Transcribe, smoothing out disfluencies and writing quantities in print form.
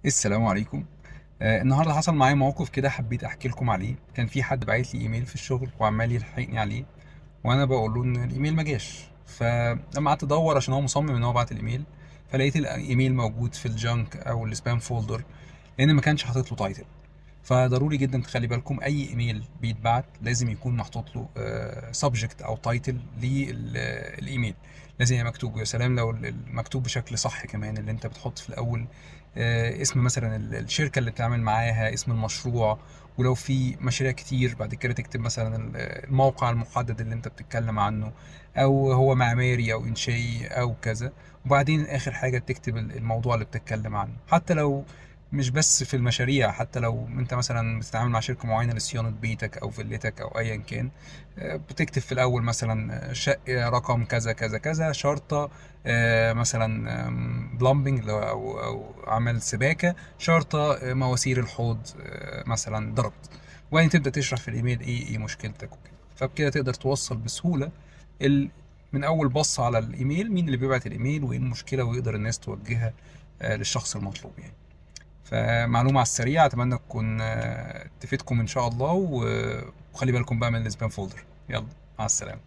السلام عليكم. النهارده حصل معايا موقف كده، حبيت احكي لكم عليه. كان في حد باعت لي ايميل في الشغل وعمال يلحقني عليه، وانا بقول له ان الايميل ما جاش. فلما قعدت ادور عشان هو مصمم ان هو بعت الايميل، فلقيت الايميل موجود في ال junk او ال spam folder، لان ما كانش حاطط له title. فضروري جدا تخلي بالكم، اي ايميل بيتبعت لازم يكون محطوط له subject او title للايميل، لازم يبقى مكتوب. ويا سلام لو المكتوب بشكل صح كمان، اللي انت بتحط في الاول اسم مثلا الشركة اللي بتعمل معاها، اسم المشروع، ولو في مشاريع كتير بعد كده تكتب مثلا الموقع المحدد اللي انت بتتكلم عنه، او هو معماري او انشائي او كذا، وبعدين اخر حاجة تكتب الموضوع اللي بتتكلم عنه. حتى لو مش بس في المشاريع، حتى لو انت مثلا بتتعامل مع شركة معينة لصيانة بيتك او فيلتك او ايا كان، بتكتب في الاول مثلا شقة رقم كذا كذا كذا شرطة، مثلا plumbing او عمل سباكة شرطة، مواسير الحوض، مثلا ضربت، وبعدين تبدأ تشرح في الايميل ايه مشكلتك وكده. فبكده تقدر توصل بسهولة من اول بص على الايميل مين اللي بيبعت الايميل وايه المشكلة، ويقدر الناس توجهها للشخص المطلوب يعني. فمعلومة على السريع، أتمنى تكون تفيدكم إن شاء الله، وخلي بالكم بقى من ال spam folder. يلا مع السلامة.